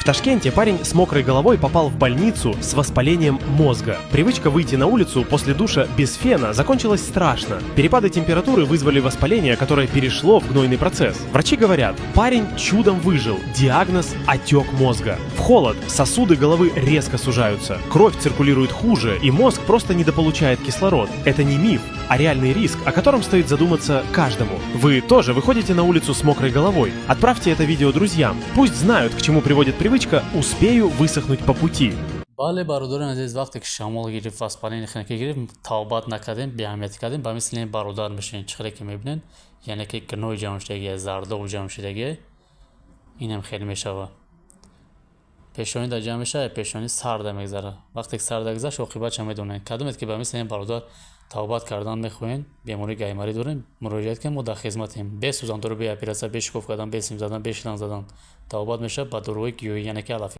В Ташкенте парень с мокрой головой попал в больницу с воспалением мозга. Привычка выйти на улицу после душа без фена закончилась страшно. Перепады температуры вызвали воспаление, которое перешло в гнойный процесс. Врачи говорят, парень чудом выжил. Диагноз – отек мозга. В холод сосуды головы резко сужаются, кровь циркулирует хуже, и мозг просто недополучает кислород. Это не миф, а реальный риск, о котором стоит задуматься каждому. Вы тоже выходите на улицу с мокрой головой. Отправьте это видео друзьям. Пусть знают, к чему приводит привычка «успею высохнуть по пути». Бале, бародарони азиз, вақте ки шамол гирифт, воспаление хунакӣ гирифт, табобат накардем, беаҳамиятӣ кардем, ба мисли ин бародар мешавем. Чӣ хеле ки мебинед, яъне ки гной ҷамъ шудагие, зардоб ҷамъ шудагие, инам хеле мешавад. Пешонӣ дар ҷамъ мешавад, пешонӣ сарда мегзарад. Вақте ки сарда гузашт, оқибатша медонед. Кадомед ки ба мисли ин бародар табобат кардан мехоҳед, бемории гайморит дорем, муроҷиат кунед, мо дар хизматем. Бе сӯзандору, бе оператсия, бе шикоф кардан, бе сим задан, бе шланг задан табобат мешавад ба доруҳои гиёҳӣ, яъне ки алафӣ.